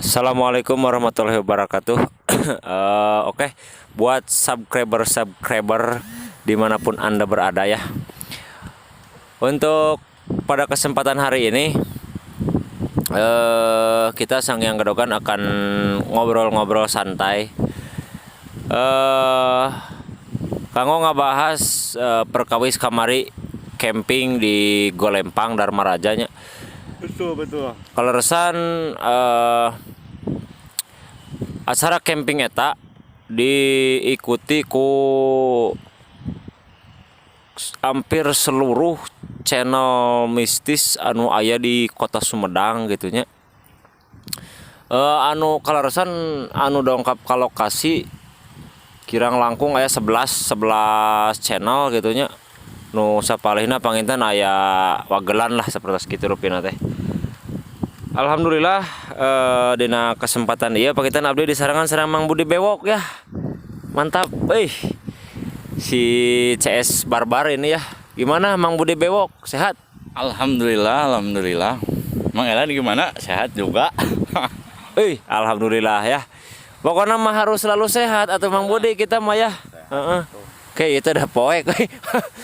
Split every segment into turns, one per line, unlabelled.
Assalamualaikum warahmatullahi wabarakatuh. Oke, buat subscriber-subscriber dimanapun Anda berada ya. Untuk pada kesempatan hari ini, kita Sanghyang Gedogan akan ngobrol-ngobrol santai. Kanggo ngabahas perkawis kamari camping di Golempang Darmaraja nya.
Betul, betul.
Kaleresan acara camping eta diikuti ku hampir seluruh channel mistis anu aya di kota Sumedang gitu nya. Anu kaleresan anu dongkap ka lokasi kirang langkung aya 11 11 channel gitu nya. Nu sapalihna panginten aya wagelan lah seperti kitu rupina teh. Alhamdulillah, dina kesempatan ieu panginten abdi disarengan sareng Mang Budi Bewok ya. Mantap, euy. Si CS Barbar ini ya. Gimana, Mang Budi Bewok? Sehat?
Alhamdulillah, alhamdulillah. Mang Elan gimana? Sehat juga?
Euy, alhamdulillah ya. Pokoknya mah harus selalu sehat atau Mang Budi kita mah ya. Heeh. Oke, itu udah poek, euy.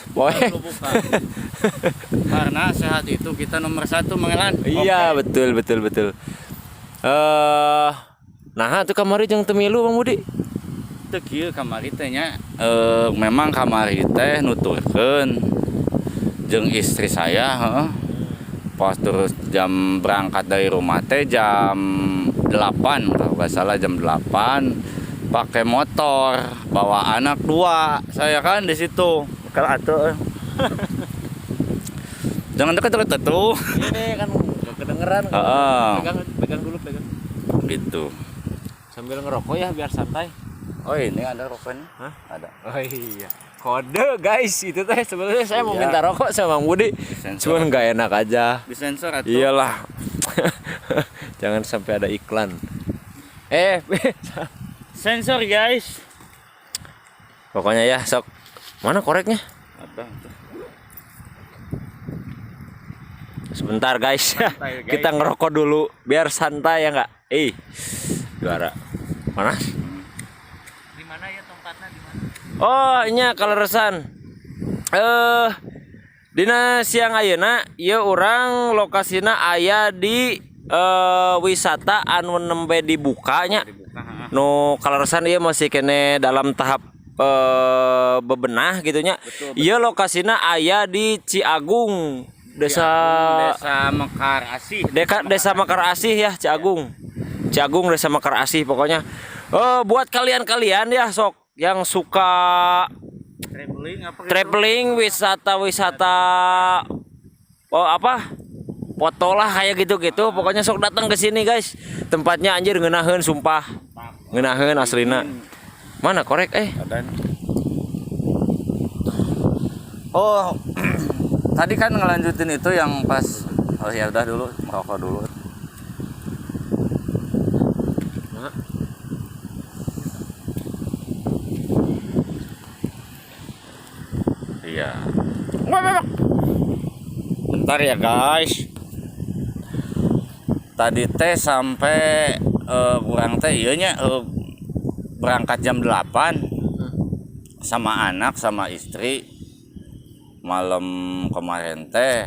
Poek.
Karena sehat itu kita nomor satu, Mang Elan.
Iya, betul betul betul. Nah, tuh kamari jeung teu milu, Mang Budi.
Teu kieu kamari teh nya. Memang kamari teh nuturkeun jeung istri saya, heeh. Pas terus jam berangkat dari rumah teh jam 8 kalau nggak salah, jam 8 pakai motor, bawa anak dua saya kan di situ. Kalau atuh jangan dekat-dekat tuh.
Ini kan kedengeran.
Heeh.
Pegang, pegang dulu, pegang.
Gitu.
Sambil ngerokok ya, biar santai.
Oh, ini ada rokoknya.
Hah?
Ada.
Oh iya. Kode, guys, itu teh sebenarnya saya mau minta rokok sama Bang Budi.
Sensor.
Cuman nggak enak aja.
Disensor atau
Iyalah. Jangan sampai ada iklan. Eh,
Sensor, guys.
Pokoknya ya sok. Mana koreknya?
Ada tuh.
Sebentar, guys.
Santai, guys.
Kita ngerokok dulu biar santai ya nggak? Eh, juara. Panas?
Di mana ya tempatnya, di mana?
Oh, nya kaleresan. Dina siang ayeuna ieu urang lokasina aya di wisata anu nembe dibuka nya.
Dibuka, heeh.
Nu kaleresan ieu masih keneh dalam tahap bebenah gitu nya. Ieu lokasina aya di Ciagung, desa
Desa Mekar Asih.
Desa Mekar Asih ya, Ciagung. Ciagung, Desa Mekar Asih pokoknya. Oh, buat kalian-kalian ya sok yang suka
Traveling apa gitu?
Traveling, wisata-wisata, oh apa? Foto lah kayak gitu-gitu, pokoknya sok datang ke sini, guys. Tempatnya anjir ngeunaheun, sumpah. Ngeunaheun aslina. Mana korek eh?
Ada. Oh, tadi kan ngelanjutin itu yang pas, oh ya udah dulu, merokok dulu.
Nah.
Iya. Bentar ya, guys. Tadi teh sampai kurang teh iya nya, berangkat jam 8 sama anak sama istri malam kemarin teh,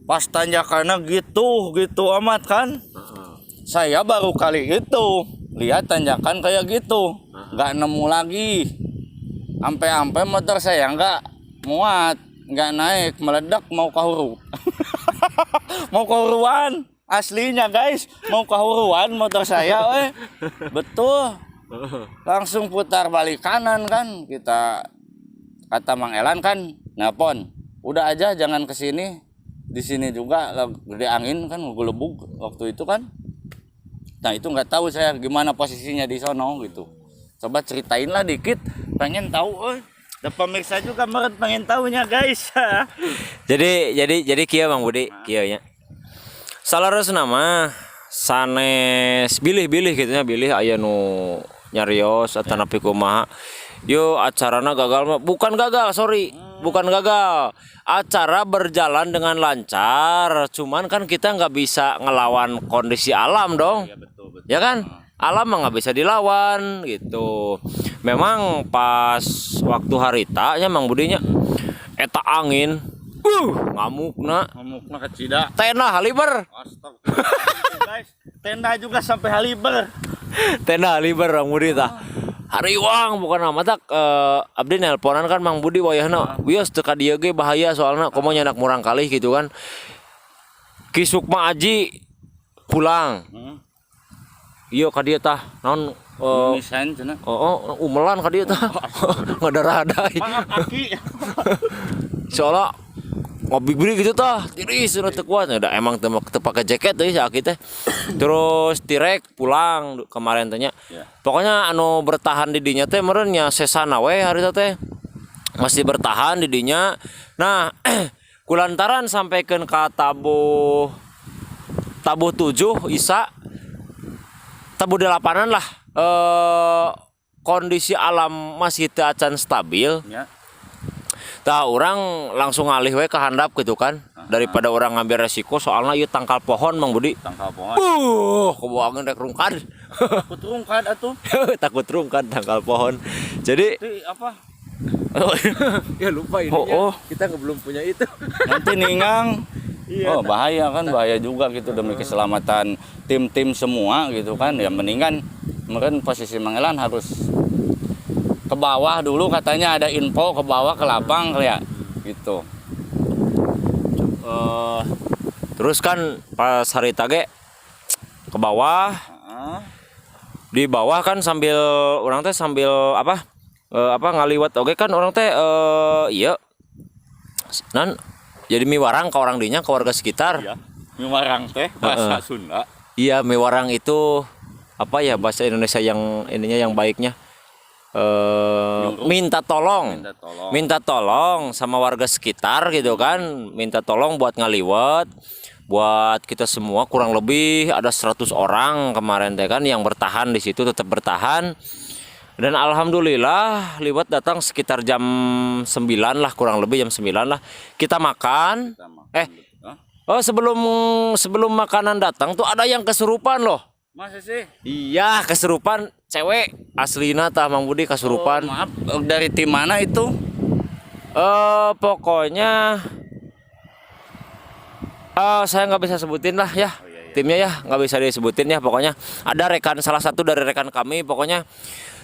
pas tanjakannya gitu gitu amat kan. Saya baru kali itu lihat tanjakan kayak gitu, nggak nemu lagi. Sampai-sampai motor saya nggak muat, nggak naik, meledak, mau kahuru, mau kahuruan aslinya, guys, mau kahuruan motor saya eh. Betul, langsung putar balik kanan kan kita. Kata Mang Elan kan nelpon, udah aja jangan ke sini, di sini juga gede angin kan, gelebug waktu itu kan. Nah, itu nggak tahu saya gimana posisinya di sono gitu. Coba ceritain lah dikit, pengen tahu eh. Dan pemirsa juga meren pengen tahunya, guys.
Jadi kieu, Bang Budi, kieu nya. Saleresna mah sanes bilih-bilih gitu nya, bilih aya nu nyarios atanapi kumaha. Yo acarana gagal mah bukan gagal, sorry, bukan gagal. Acara berjalan dengan lancar, cuman kan kita nggak bisa ngelawan kondisi alam dong.
Ya, betul. Betul.
Ya kan? Alam mah nggak bisa dilawan gitu. Memang pas waktu harita nya, Mang Budinya, eta angin ngamukna.
Ngamukna kacida.
Tenda haliber.
Astagfirullah, guys. Tenda juga sampai haliber.
Tenda haliber, Mang Budi, tah. Hariwang bukan nama tak abdi nelponan kan Mang Budi wayahna, wios teu ka dieu ge bahaya, soalna komo nyandak murang kalih gitu kan. Ki Sukma Aji pulang. Iya, ka dieu tah naon
Mimisan cenah.
Oh, umelan ka dieu tah. Ngadarah-dahi.
Maaf, Aki.
Soalnya ngopi gitu tah, tiris udah teu kuat. Udah emang teu teu pake jaket euy si Aki teh. Terus Tirek pulang kemarin teh nya. Pokoknya anu bertahan di dinya teh meureun nya sesana we harita teh. Masih bertahan di dinya. Nah, kulantaran sampaikan ka tabuh tabuh 7 Isa, tabuh delapanan lah, kondisi alam masih teu acan stabil. Tah, urang langsung ngalih we ke handap gitu kan. Daripada urang ngambil resiko, soalnya ieu tangkal pohon, Mang Budi.
Tangkal pohon.
Kebawa angin rek rungkad.
Takut rungkad atuh.
Takut rungkad tangkal pohon. Jadi
Itu apa?
Ya lupa ini.
Oh.
Kita belum punya itu.
Nanti ninggang.
Iya.
Oh, bahaya kan, bahaya juga gitu, demi keselamatan tim-tim semua gitu kan. Ya mendingan mungkin posisi Mangelan harus ke bawah dulu, katanya ada info ke bawah ke lapang ya gitu.
Terus kan pas hari tage ke bawah, di bawah kan sambil urang teh sambil apa apa ngaliwat oke kan urang teh iya nan jadi miwarang ke orang dinya, ke warga sekitar.
Iya. Miwarang teh bahasa Sunda.
Iya, miwarang itu apa ya bahasa Indonesia yang ininya, yang baiknya?
Nyuruh.
Minta tolong.
Minta tolong.
Minta tolong sama warga sekitar gitu kan, minta tolong buat ngaliwet buat kita semua, kurang lebih ada 100 orang kemarin teh kan yang bertahan di situ, tetap bertahan. Dan alhamdulillah liwet datang sekitar jam 9 lah, kurang lebih jam 9 lah. Kita makan.
Kita makan.
Eh.
Hah?
Oh, sebelum sebelum makanan datang tuh ada yang kesurupan loh.
Masa sih?
Iya, kesurupan cewek aslina tah, Mang Budi, kesurupan.
Oh, maaf, dari tim mana itu?
Pokoknya saya nggak bisa sebutin lah ya.
Oh, iya.
Timnya ya nggak bisa disebutin ya, pokoknya ada rekan, salah satu dari rekan kami. Pokoknya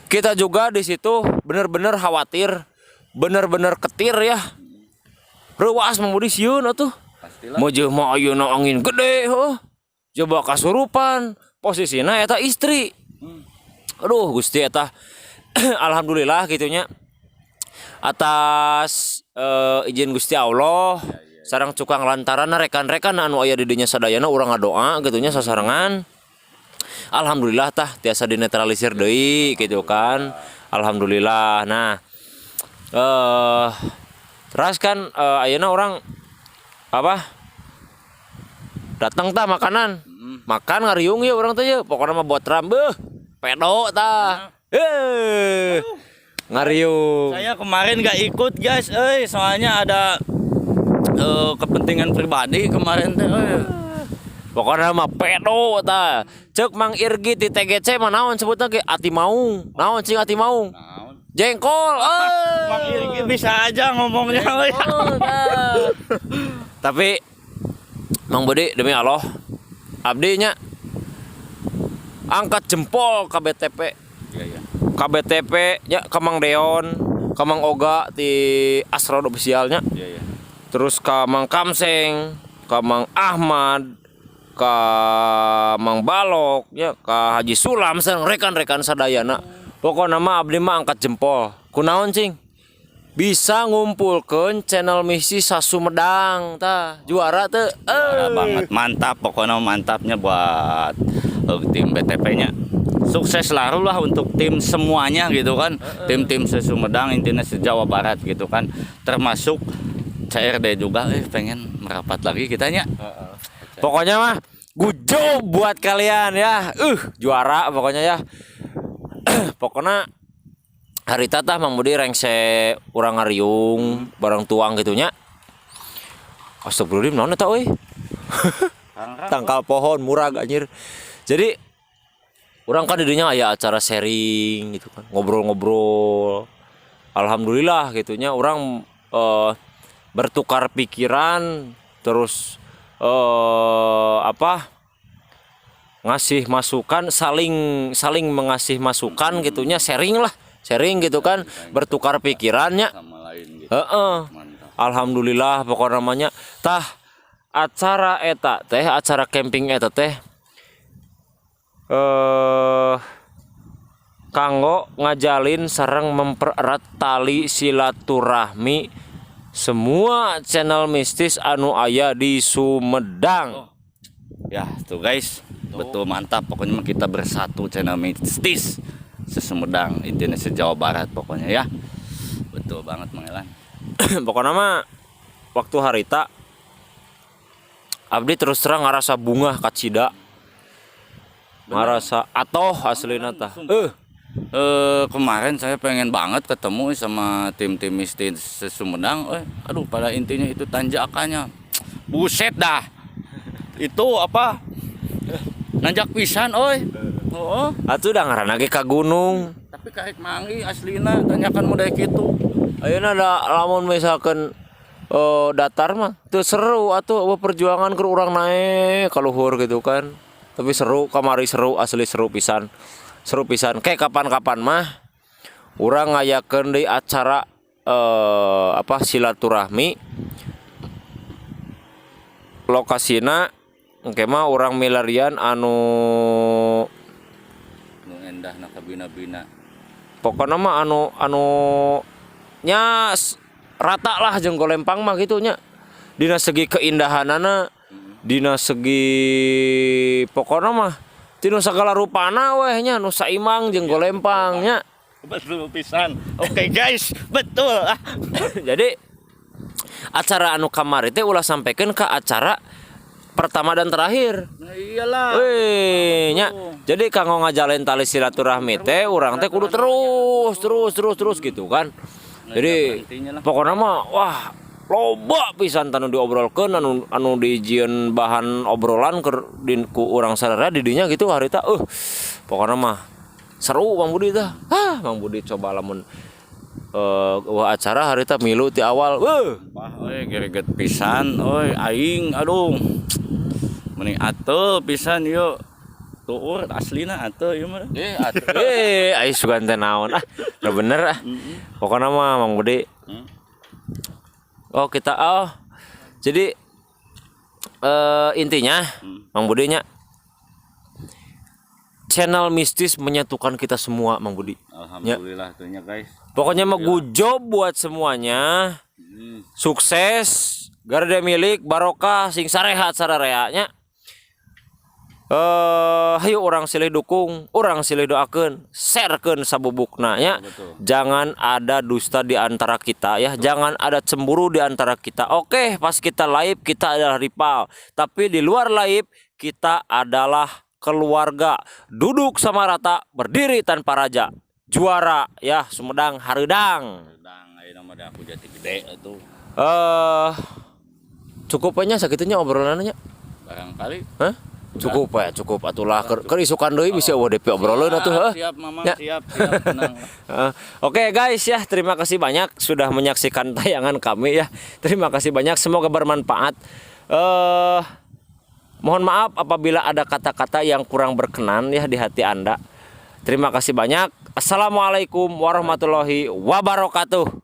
kita juga di situ bener-bener khawatir, bener-bener ketir ya. Reuas, Mang Budi, sieun atuh.
Pastilah.
Mau mah ayeuna angin gede heuh. Coba kasurupan, posisinya eta istri. Aduh Gusti eta. Alhamdulillah gitunya atas izin Gusti Allah sareng cukang lantaran rekan-rekan anu aya di dinya sadayana, urang ngadoa gitunya sasarengan. Alhamdulillah tah tiasa dinetralisir deui gitu kan. Alhamdulillah. Nah, terus kan ayeuna urang apa? Datang tah makanan. Makan ngariung ya urang teh ya. Pokoknya mah buat beuh. Pedo tah. Ngariung.
Saya kemarin nggak ikut, guys, soalnya ada kepentingan pribadi kemarin teh.
Pokoknya mah pedo tah. Cek Mang Irgi di TGC mah naon sebutna ge, ati maung. Naon cing ati maung?
Naon?
Jengkol.
Mang Irgi bisa aja ngomongnya.
Jengkol, tah. Tapi Mang Budi, demi Allah abdi nya angkat jempol ke BTP.
Iya.
Ke BTP nya, ke Mang Deon, ke Mang Oga di Asrod ofisialnya.
Iya.
Terus ke Mang Kamseng, ke Mang Ahmad, ke Mang Balok ya, ke Haji Sulam sareng rekan-rekan sadayana. Pokoknya mah abdi mah angkat jempol. Kunaon cing? Bisa ngumpulkeun channel misi sa Sumedang tah, juara teu?
Juara banget, mantap pokoknya, mantapnya buat tim BTP-nya. Sukses selalu lah untuk tim semuanya gitu kan. Tim-tim se-Sumedang, intinya se-Jawa Barat gitu kan. Termasuk CRD juga pengen merapat lagi kitanya.
Pokoknya mah good job buat kalian ya. Juara pokoknya ya. Pokoknya harita tah Mang Budi rengse urang ngariung barang tuang gitunya. Astagfirullahaladzim, naon eta euy? Tangkal pohon murag anjir. Jadi Urang kan didinya aya acara sharing gitu kan, ngobrol-ngobrol. Alhamdulillah gitunya urang bertukar pikiran, terus apa, ngasih masukan, saling saling mengasih masukan gitunya, sharing lah, sharing gitu kan, bertukar pikirannya.
Sama lain gitu.
Heeh.
Mantap.
Alhamdulillah pokokna mah nya. Tah, acara eta teh, acara camping eta teh kanggo ngajalin sareng mempererat tali silaturahmi semua channel mistis anu aya di Sumedang.
Ya tuh guys, betul, mantap. Pokoknya mah kita bersatu channel mistis se-Sumedang, intinya se-Jawa Barat pokoknya ya. Betul banget, Mang Elan.
Pokoknya mah waktu harita abdi terus terang ngerasa bungah kacida, ngerasa atoh aslina tah.
Kemarin saya pengen banget ketemu sama tim-tim mistis se-Sumedang. Aduh, pada intinya itu tanjakannya. Buset dah. Itu apa? Nanjak pisan, oi. Oh,
Atuh da ngaranna ge ka gunung.
Tapi karek manggih aslina tanjakan model kitu.
Ayeuna da lamun misalkan datar mah teu seru atuh, euweuh perjuangan keur urang naek ka luhur gitu kan. Tapi seru kamari, seru asli, seru pisan. Seru pisan. Kayak kapan-kapan mah urang ngayakeun deui acara apa, silaturahmi, lokasina engke mah urang milarian anu
Nu endah na kabina-bina.
Pokoknya mah anu anu nya rata lah jeung Golempang mah gitu nya, dina segi keindahanana, dina segi pokoknya mah tinu segala rupana weh nya, nu saimang jeung Golempang nya.
Betul pisan. Oke guys, betul. Ah.
Jadi acara anu kamari teh ulah sampaikan ke acara pertama dan terakhir.
Nah, iyalah.
Wih, nya. Jadi kanggo ngajalin tali silaturahmi teh urang teh kudu terus terus terus terus gitu kan. Jadi
berhentinya lah.
Pokoknya mah wah, loba pisan anu diobrolkeun, anu anu dijieun bahan obrolan keur di ku urang sararea di dinya gitu harita. Pokoknya mah seru, Bang Budi tah. Ah, Bang Budi coba lamun wah, acara harita milu ti awal. Weuh.
Wah, oi greget pisan, oi aing aduh. Mending atuh pisan yuk. Tuur aslina atuh ieu mah.
Eh, atuh. Eh, ai sugan teh naon ah. Udah bener ah. Pokoknya mah Mang Budi. Oh, kita, oh. Jadi intinya Mang Budi nya, channel mistis menyatukan kita semua, Mang Budi.
Alhamdulillah tuh nya guys.
Pokoknya mah good job buat semuanya. Sukses, garda milik, barokah, sing sarehat sararea nya. Hayu urang silih dukung, urang silih doakeun, sharekeun sabubukna nya.
Betul.
Jangan ada dusta di antara kita ya, jangan ada cemburu di antara kita. Oke, pas kita live kita adalah rival, tapi di luar live kita adalah keluarga. Duduk sama rata, berdiri tanpa raja. Juara ya Sumedang hareudang.
Sedang ayeuna mah da aku jati gede atuh.
Cukup nya sakitunya obrolannya.
Barangkali.
Hah? Cukup ya, cukup atulah, keur isukan deui bisa euweuh DP obrolan atuh heuh.
Siap, Mama,
Ya.
siap, siap, tenang.
Oke guys ya, terima kasih banyak sudah menyaksikan tayangan kami ya. Terima kasih banyak, semoga bermanfaat. Mohon maaf apabila ada kata-kata yang kurang berkenan ya di hati Anda. Terima kasih banyak. Assalamualaikum warahmatullahi wabarakatuh.